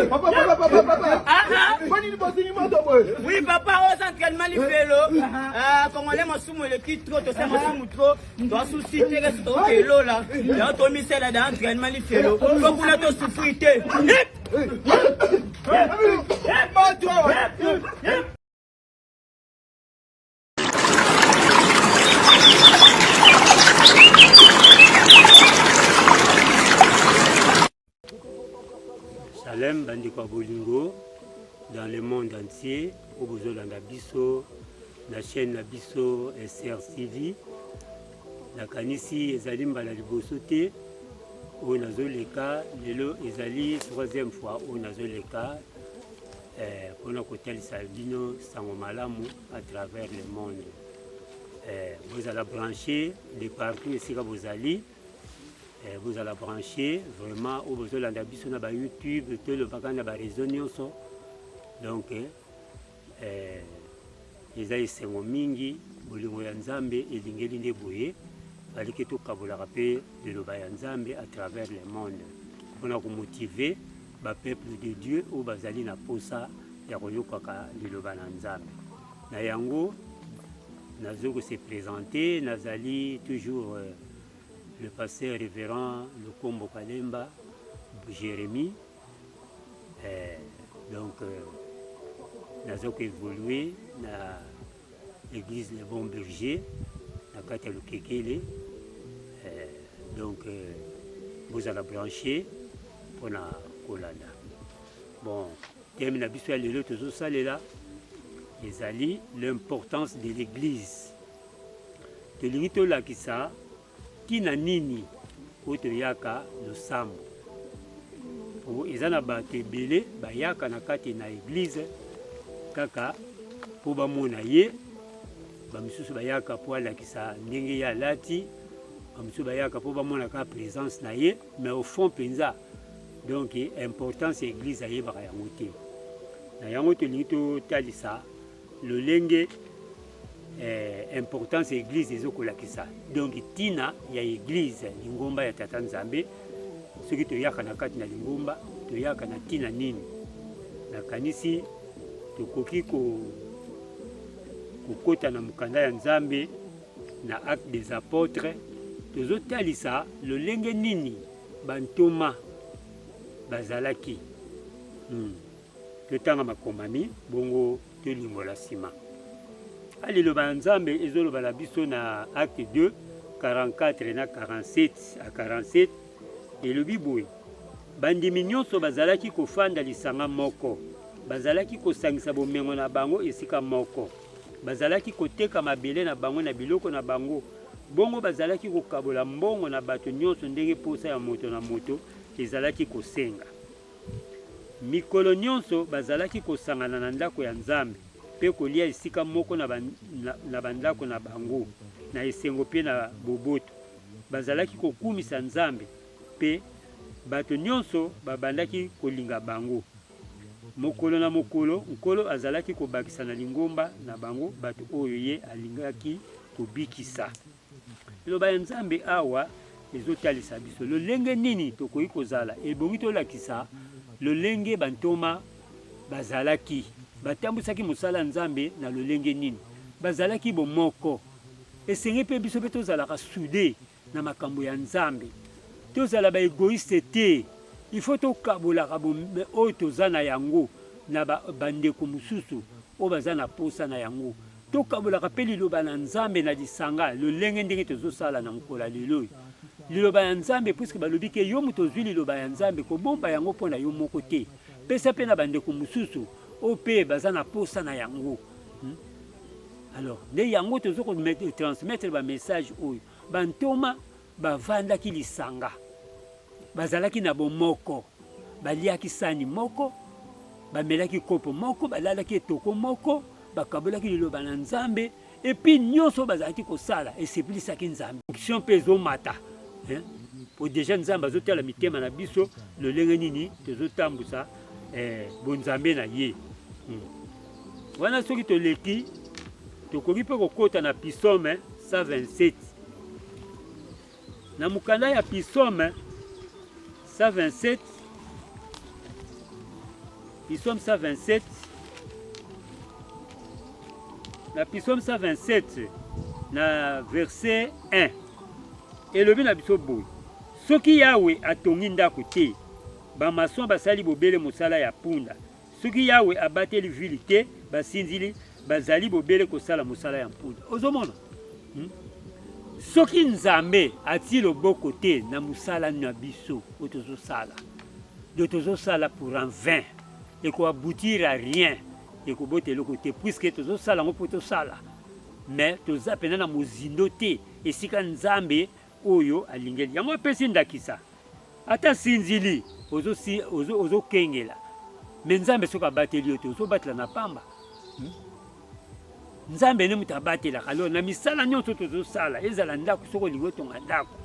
Papa, papa, papa, papa. Boni bozingi moto boye. Oui, papa, aux entraînement lifelo. Ah, congolais masumu eleki trop, tosala masumu trop. Toasusi te kasi toke lola. Yango tomisala da entraînement lifelo. Faut kuna to souffrir te. Bato. Shalem bandeko ya bolingo dans le monde entier oyo bozolanda biso na chaîne na biso SRTV. Nakanisi ezali mbala liboso te oyo nazoleka lelo, ezali troisième fois oyo nazoleka eh, mpona kotalisa bino sango malamu à travers le monde. Eh, bozala branché de partout esika bozali eh, bozala branché vraiment oyo bozolanda biso na ba YouTube tolobaka na ba réseau nyonso donc eh, eza esengo mingi bolingo ya Nzambe elingeli nde boye baliki tokabolaka mpe liloba ya Nzambe à travers le monde mpona komotive ba peuple de Dieu oyo bazali na posa ya koyokaka liloba na Nzambe. Na yango nazo ko se presenter, nazali toujours euh, le pasteur révérend Lukombo Kalemba Jérémie. Euh, donc euh, nazo ko évoluer na église Le Bon Berger na kati ya Lukekele. Euh, donc euh, bozala branché mpona kolanda. Bon, thème na biso ya lelo tozosalela ezali l'importance de l'église. Tolingi tolakisa ntina nini oyo toyaka losambo. Po eza na bato ebele bayaka na kati na eglise kaka mpo bamona ye, bamisusu bayaka mpo alakisa ndenge ye alati, bamisusu bayaka mpo bamona kaka presence na ye, mais au fond mpenza donc importance ya eglise ayebaka yango te. Na yango tolingi totalisa lolenge eh, importance ya eglise ezokolakisa donc ntina ya eglise lingomba ya tata Nzambe. Soki toyaka na kati na lingomba toyaka na ntina nini? Nakanisi tokoki ko kokota na mokanda ya Nzambe na Actes des Apôtres, tozotalisa lolenge nini bantoma bazalaki. Hmm. Totanga makomami bongo tolimbola nsima. A Liloba ya Nzambe ezoloba na biso na Acte 2 44 na 47 a 47 elobi boye: bandimi nyonso bazalaki kofanda lisanga moko, bazalaki kosangisa bomengo na bango esika moko, bazalaki koteka mabele na bango na biloko na bango, bongo bazalaki kokabola mbongo na bato nyonso ndenge mposa ya moto na moto ezalaki kosenga. Mikolo nyonso bazalaki kosangana na ndako ya Nzambe mpe kolia esika moko na, na, na bandako na bango na esengo mpe na boboto. Bazalaki kokumisa Nzambe mpe bato nyonso babandaki kolinga bango. Mokolo na mokolo, Nkolo azalaki kobakisa na lingomba na bango bato oyo ye alingaki kobikisa. Liloba ya Nzambe awa ezotalisa biso lolenge nini tokoki kozala. Ebongi tolakisa lolenge bantoma bazalaki, batambwisaki mosala ya Nzambe na lolenge nini, bazalaki bomoko. Esengeli mpe biso mpe tozalaka soude na makambo ya Nzambe, tozala ba egoïste te. Il faut tokabolaka oyo toza na yango na bandeko mosusu oyo baza na posa na yango. Tokabolaka mpe liloba na Nzambe na lisanga lolenge ndenge tozosala na mokolo ya lelo oyo. Liloba ya Nzambe, puisque balobi ke yo moto ozwi liloba ya Nzambe, kobomba yango mpo na yo moko te, pesa mpe na bandeko mosusu oyo mpe baza na posa na yango. Hmm? Alors nde yango tozo ko transmettre ba message oyo. Bantoma bavandaki lisanga, bazalaki na bomoko, baliaki sani moko, bamelaki kopo moko, balalaki etoko moko, bakabolaki liloba na Nzambe, epuis nyonso bazalaki kosala esepelisaki Nzambe. Onction mpe ezomata po deja Nzambe azotala mitema na biso lolenge nini tozotambusa eh, bonzambe na ye. Hmm. Wana soki toleki tokoki mpe kokota na Psaume 127. Na mokanda ya Psaume 127, Psaume 127, na Psaume 127 na verset 1 elobi na biso boye: soki Yawe atongi ndako te, bamason basali bobele mosala ya punda. Soki Yawe abateli vile te, basinzili bazali bobele kosala mosala ya mpunda. Ozomona? Hmm? Soki Nzambe atii loboko te na mosala na biso oyo tozosala, donc tozosala pour en vain, eko aboutir à rien, ekobota eloko te, puisque tozosala yango mpo tosala, mais toza mpenza na mozindo te esika Nzambe oyo alingeli yango. Apesi ndakisa ata sinzili ozokengela, mais Nzambe soki abateli yo te, ozobatela na pamba. Nzambe nde moto abatelaka. Alors na misala nyonso tozosala, ezala ndako, soki olingi otonga ndako,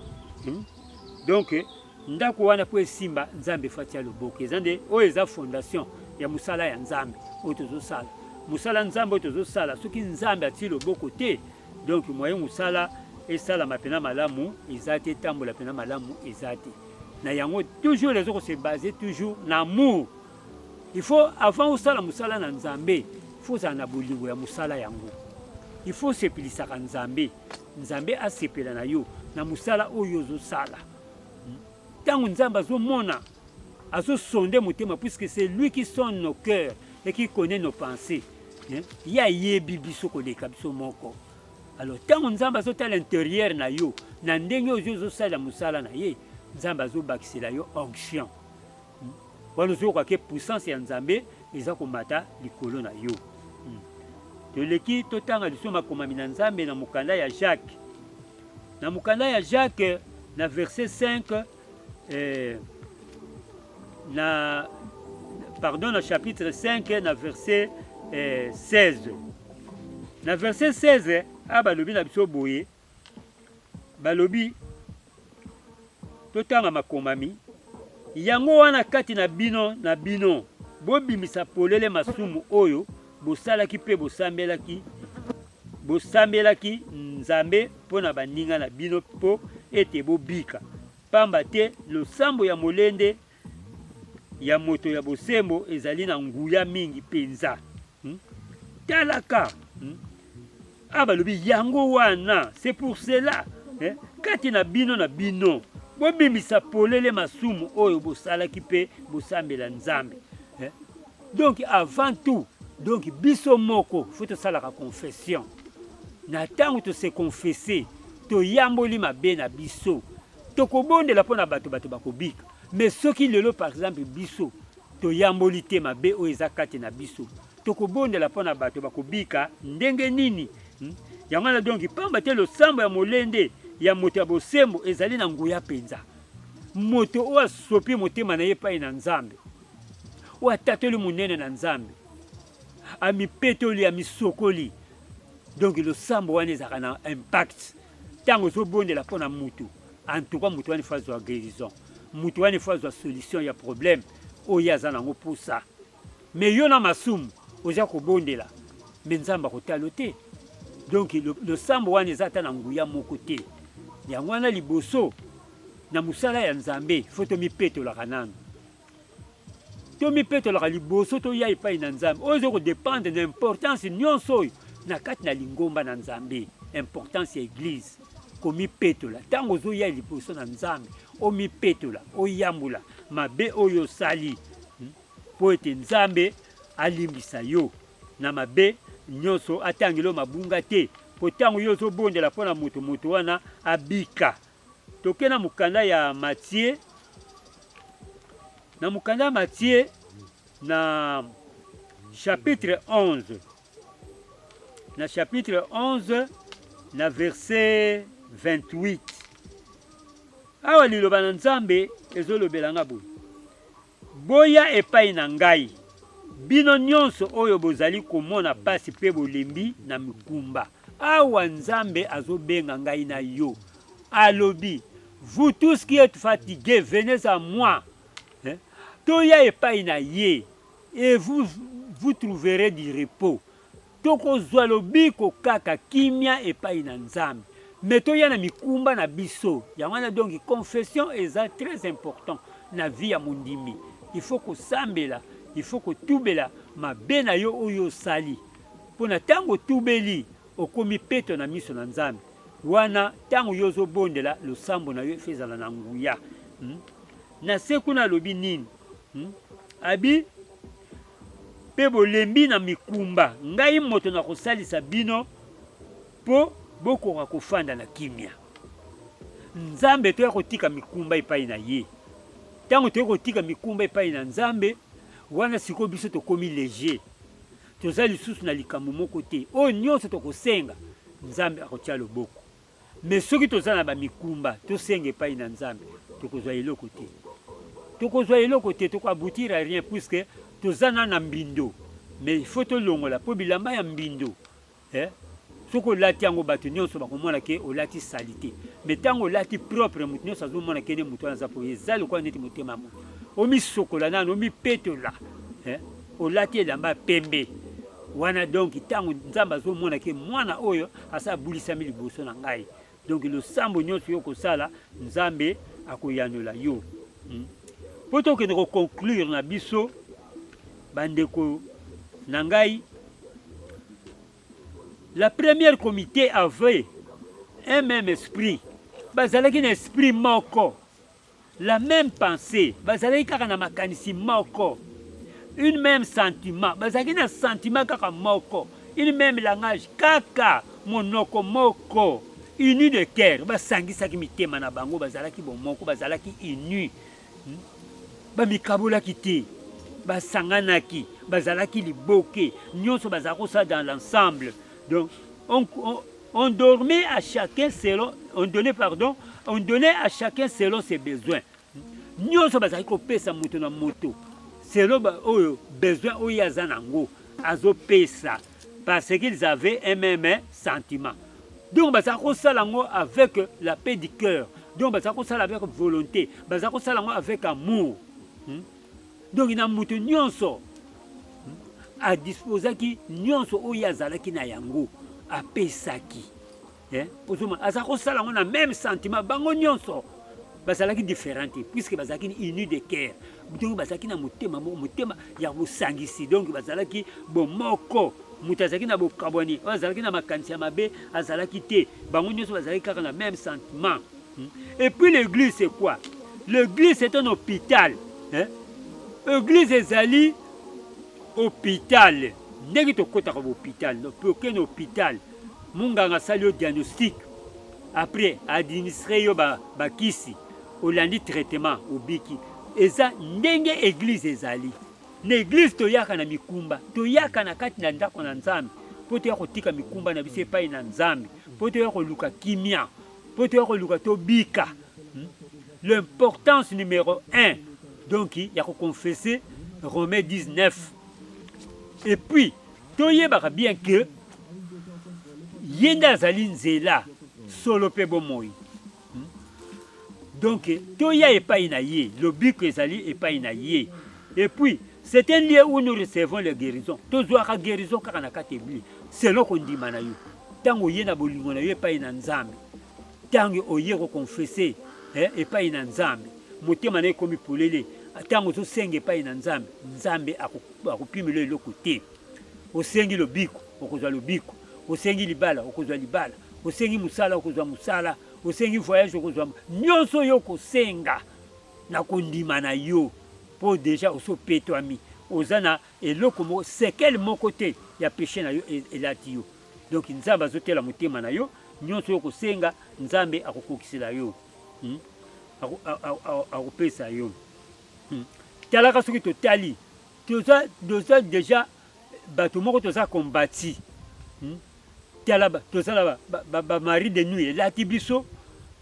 Donc ndako wana mpo esimba, Nzambe faut atia loboko. Eza nde oyo eza fondation ya mosala ya Nzambe oyo tozosala. Mosala Nzambe oyo tozosala, soki Nzambe atie loboko te, donc moyen mosala esalama mpenza malamu eza te, etambola mpenza malamu eza te. Na yango toujours ezo ko se baser toujours na amour. Il faut avant osala mosala na Nzambe, faut ozala na bolingo ya mosala yango. Il faut osepelisaka Nzambe, Nzambe asepela na yo na mosala oyo ozosala. Ntango Nzambe azomona, azosonde motema, puisque c'est lui qui sonde nos cœurs et qui connaît nos pensées. Ye ayebi biso koleka biso moko. Alors ntango Nzambe azotala intérieur na yo, na ndenge oyo ozosala mosala na ye, Nzambe azobakisela yo onction. Wana ozoyoka ke puissance ya Nzambe eza komata likolo na yo. Toleki totanga lisusu makomami na Nzambe na mokanda ya Jacques. Na mokanda ya Jacques na verset 5, na pardon, na chapitre 5 na verset 16. Na verset 16 a balobi na biso boye, balobi totanga makomami yango wana: kati na bino na bino, bobimisa polele masumu oyo bosalaki mpe bosambelaki Nzambe mpo na baninga na bino mpo ete bobika, pamba te losambo ya molende ya moto ya bosembo ezali na nguya mingi mpenza. Talaka, A balobi yango wana, c'est pour cela, eh, kati na bino na bino, bobimisa polele masumu oyo bosalaki mpe bosambela Nzambe, eh. Donc avant tout, donc biso moko faut tosalaka confession. Na ntango tose confesse, toyamboli mabe na biso, tokobondela mpo na bato, bato bakobika. Mais soki lelo par exemple biso toyamboli te mabe oyo eza kati na biso, tokobondela mpo na bato, bakobika ndenge nini? Yango wana donc, pamba te losambo ya molende ya moto ya bosembo ezali na nguya mpenza. Moto oyo asopi motema na ye epai na Nzambe, oyo atatoli monene na Nzambe, amipetoli, amisokoli, donc losambo wana ezalaka na impact. Ntango ozobondela mpo na mutu, en tout cas mutu wana faut azwa guérison, mutu wana faut azwa solution ya problème oyo ye aza nango mposa. Mais yo na masumu oza kobondela, mais Nzambe akotala te. Donc losambo wana eza ata na nguya moko te. Yango wana liboso na mosala ya Nzambe, faut tomipetolaka nano, tomipetolaka liboso toya epai na Nzambe. Oyo eza kodépendre na importance nyonso oyo na kati na lingomba na Nzambe, importance ya église, komipetola. Ntango ozoya liboso na Nzambe, omipetola, oyambula mabe oyo osali, mpo ete Nzambe alimbisa yo na mabe nyonso, atangeli yo mabunga te, mpo ntango yo ozobondela mpo na moto, moto wana abika. Toke na mokanda ya Matthieu, na mokanda ya Matthieu na chapitre 11, na chapitre 11 na verset 28. Awa liloba na Nzambe ezolobela nga boye: boya epai na ngai, bino nyonso oyo bozali komona pasi mpe bolembi na mikumba. Awa Nzambe azobenga ngai na yo, alobi: vous tous qui êtes fatigués, venez à moi, hein? Toya epai na ye et vous, vous trouverez du repos. Tokozwa lobiko kaka kimia epai na Nzambe. Mais toya na mikumba na biso. Yango wana donc confession eza très important na vie ya mondimi. Il faut kosambela, il faut kotubela mabe na yo oyo osali. Mpo na ntango otubeli, okomi peto na miso na Nzambe. Wana ntango yo ozobondela, losambo na yo efo ezala na nguya. Na se kuna alobi nini? Abi mpe bolembi na mikumba, ngai moto nakosalisa bino Mpo bokoka kofanda na kimia. Nzambe toya kotika mikumba epai na ye. Ntango toyei kotika mikumba epai na Nzambe, wana sikoyo biso tokomi leger. Toza lisusu na likambo moko te. Oyo nyonso tokosenga, Nzambe akotia loboko. Mais soki toza na ba mikumba, tosenga epai na Nzambe, tokozwa eloko te. Tokozwa eloko te, toko aboutir à rien puisque toza na na mbindo. Mais il faut tolongola mpo bilamba ya mbindo Eh soki olati yango batu nionso bakomona ke olati salite mais tango olati propre mutu nionso azomona ke nde mutu wana aza po eza lokola neti motema ya mutu omisokola nanu omipetola eh olati elamba ya pembe wana donc tango nzambe azomona ke mwana oyo asa abulisami liboso na ngai donc losambo nionso yo okosala nzambe akoyanola yo po tokende ko conclure na biso bandeko na ngai. La première comité avait un même esprit, bazalaki na esprit moko, la même pensée, bazalaki kaka na makanisi moko, une même sentiment, bazalaki na sentiment kaka moko, une même langage, kaka monoko moko, uni de cœur, basangisaki mitema na bango, bazalaki bomoko, bazalaki uni. Bamikabolaki te, basanganaki, bazalaki liboke, nyonso bazalaki kosala dans l'ensemble. Donc, on, on, on dormait à chacun selon, on donnait, pardon, on donnait à chacun selon ses besoins. Nyonso bazalaki kopesa moto na moto selon ba, oyo besoin oyo aza nango azopesa parce qu'ils avaient un même sentiment. Donc bazalaki kosala yango avec la paix du cœur. Donc bazalaki kosala avec volonté, bazalaki kosala yango avec amour. Donc na moto nyonso adisposaki nyonso oyo azalaki na yango apesaki. Eh, ozomona aza kosala yango na même sentiment bango nyonso bazalaki différent te puisque bazalaki uni de cœur donc bazalaki na motema moko motema ya bosangisi donc bazalaki bomoko moto azalaki na bokabwani oyo azalaki na makanisi ya mabe azalaki te bango nyonso bazalaki kaka na même sentiment. Et puis l'église c'est quoi? L'église c'est un hôpital, hein? Église ezali hôpital ndenge tokotaka hôpital okende hôpital munganga asali yo diagnostic après administre yo bakisi ba olandi traitement obiki eza ndenge église ezali Na eglise toyaka na mikumba, toyaka na kati na ndako na Nzambe mpo toya kotika mikumba na biso epai na Nzambe, mpo toya koluka kimia, mpo toya koluka tobika. L'importance numero 1 donc ya ko confesser Romains 19. Et puis toyebaka bien que ye nde azali nzela, solo mpe bomoi. Donc toya epai na ye, lobiko ezali epai na ye. Et puis c'est un lieu où nous recevons les guérisons. Tozwaka guérison kaka na kati église selon kondima na yo. Ntango oye na bolingo na yo epai na Nzambe, ntango oye koconfesse eh, epai na Nzambe, motema na yo ekomi polele. Ntango ozosenga epai na Nzambe, Nzambe akopimela eloko te. Osengi lobiko, okozwa lobiko. Osengi libala, okozwa libala. Osengi mosala, okozwa mosala. Osengi voyage, okozwa nyonso oyo okosenga na kondima na yo, mpo deja osi opetwami, oza na eloko moko sekele moko te ya peche na yo elati yo. Donc Nzambe azotela motema na yo, nyonso oyo okosenga Nzambe akokokisela yo, Akopesa yo. Talaka soki totali toza, toza deja bato moko toza combati. Tala toza na ba, ba, ba mari de nuit elati biso,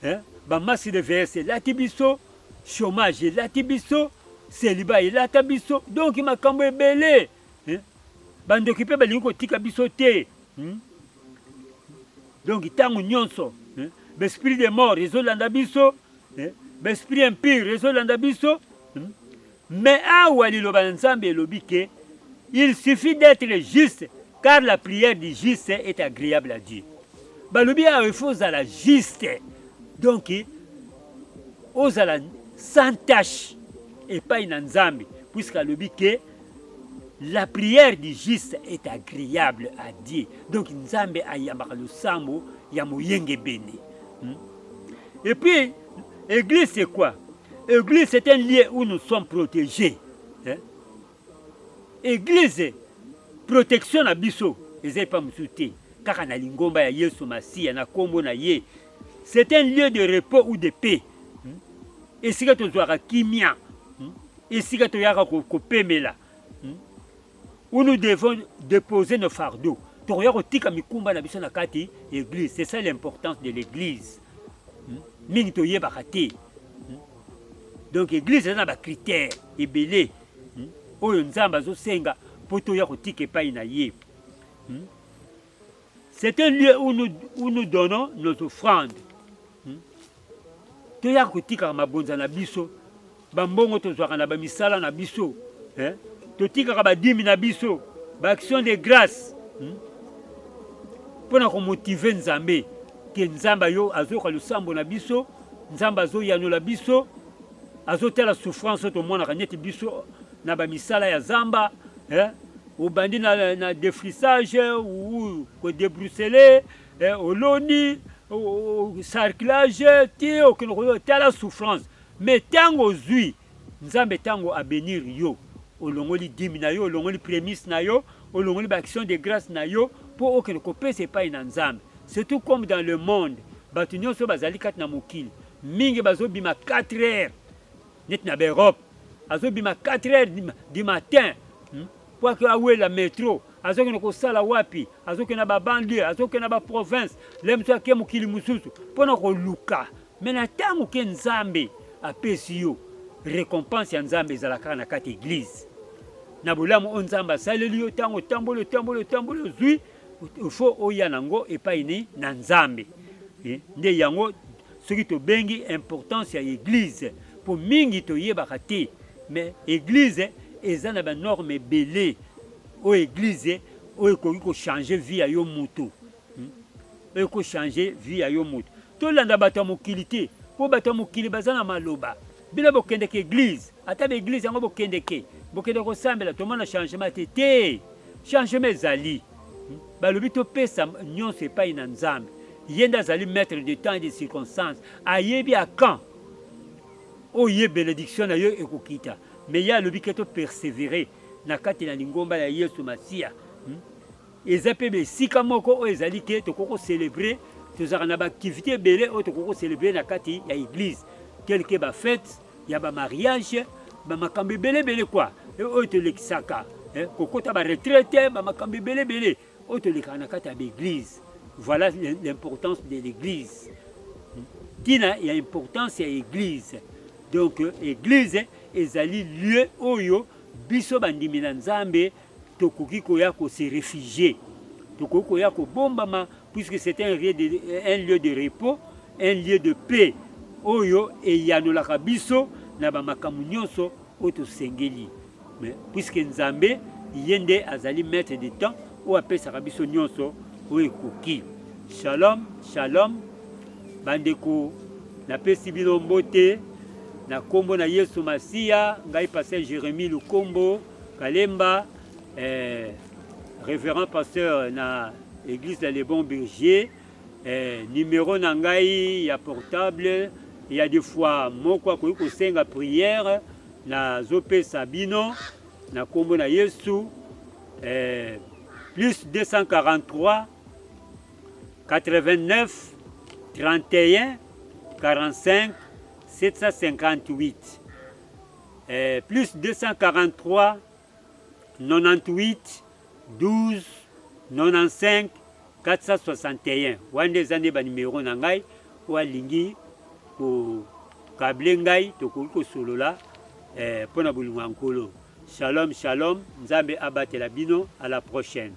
hein? Ba masque de VS elati biso, chômage elati biso, celibat elata biso, donc makambo ebele, hein? Bandoki mpe balingi kotika biso te, Donc ntango nyonso, hein? Ba esprit de mort ezolanda biso, hein? Ba esprit impur ezolanda biso, Mais awa liloba na Nzambe elobi ke il suffit d'etre juste car la prière du juste est agreable à Dieu. Balobi awa il faut ozala juste. Donc ozala sans tache epai na Nzambe puisque alobi ke la prière du juste est agréable à Dieu. Donc Nzambe ayambaka losambo ya moyengebene. Et puis église c'est quoi? Église c'est un lieu où nous sommes protégés. Hein? Église protection na biso eza epa mosusu te kaka na lingomba ya Yesu Masiya na kombo na ye. C'est un lieu de repos ou de paix. Esika tozwaka kimia, esika toyaka kopemela, où nous devons déposer nos fardeaux. Tokoya kotika mikumba na biso na kati église. C'est ça l'importance de l'église. Mingi toyebaka te. Donc église eza na ba critères ebele oyo Nzambe azosenga mpo toya kotika epai na ye. C'est un lieu où nous donnons nos offrandes. Toyaka kotikaka mabonza na biso, bambongo tozwaka na bamisala na biso, eh? Totikaka badimi na biso, ba action de grâce, Mpo na komotiver Nzambe ke Nzambe ayo azoyoka losambo na biso, Nzambe azoyanola biso, azotala souffrance oyo tomonaka neti biso na bamisala ya zamba, eh? Obandi na défrichage ou kodébroussailler, eh, oloni sarclage ti okende kotala souffrance. Mais ntango ozwi Nzambe, ntango abénir yo, olongoli dîme na yo, olongoli prémices na yo, olongoli baaction de grâce na yo mpo okende kopesa epai na Nzambe. Surtout comme dans le monde, bato nyonso bazali kati na mokili mingi bazobima 4 heures, neti na baEurope azobima 4 heures du matin po ake awela métro, azokende kosala wapi, azokende na babanlieue, azokende na baprovince, le mosusu ake mokili mosusu mpona koluka. Me na ntango ke Nzambe apesi yo récompense ya Nzambe ezala kaka na kati église, na bolamu oyo Nzambe asaleli yo. Ntango otamboli, otamboli, otamboli, ozwi, faut oya nango epai ni na Nzambe. Nde yango soki tobengi importance ya église, mpo mingi toyebaka te. Mais église eza na banorme ebele oyo église oyo ekoki kochanger vie ya yo moto, Oyo ekochanger vie ya yo moto. Tolanda bato ya mokili te, mpo bato ya mokili baza na maloba: bino bokendeke église, ata baéglise yango bokendeke, bokende kosambela, tomona changement te. Te, changement ezali. Balobi topesa nyonso epai na Nzambe. Ye nde azali maître de temps et de circonstance, ayebi a quand oyo ye bénédiction na yo ekokita. Mais ye alobi ke topersévérer na kati na lingomba ya Yesu Masiya. Eza mpe esika moko oyo ezali ke tokoki kocélébrer, tozalaka na baactivité ebele oyo tokoki kocélébrer na kati ya église, quelque bafête ya bamariage, bamakambo ebele ebele kua oyo tolekisaka, kokota baretraite, bamakambo ebele ebele oyo tolekaka na kati ya baéglise. Voilà l'importance de l'église, ntina ya importance ya église. Donc église ezali lieu oyo biso bandimi na Nzambe tokoki koya kose réfugier, tokoki koya kobombama, puisque c'est un lieu de repos, un lieu de paix oyo eyanolaka biso na bamakambo nyonso oyo tosengeli. Mais puisque Nzambe ye nde azali maître de temps oyo apesaka biso nyonso oyo ekoki. Shalom, shalom bandeko, napesi bino mbote na nkombo na Yesu Masiya. Ngai pasteur Jérémie Lukombo Kalemba, révérend pasteur na église ya Le Bon Berger. Numéro na ngai ya portable, ya des fois moko akoki kosenga prière, nazopesa bino na nkombo na Yesu, plus 243 89 31 45 758, plus 243 98 12 95 461. Wana nde eza nde banimero na ngai. Oyo alingi kokable ngai, tokoki kosolola mpo na bolingo ya Nkolo. Shalom, shalom, Nzambe abatela bino. À la prochaine.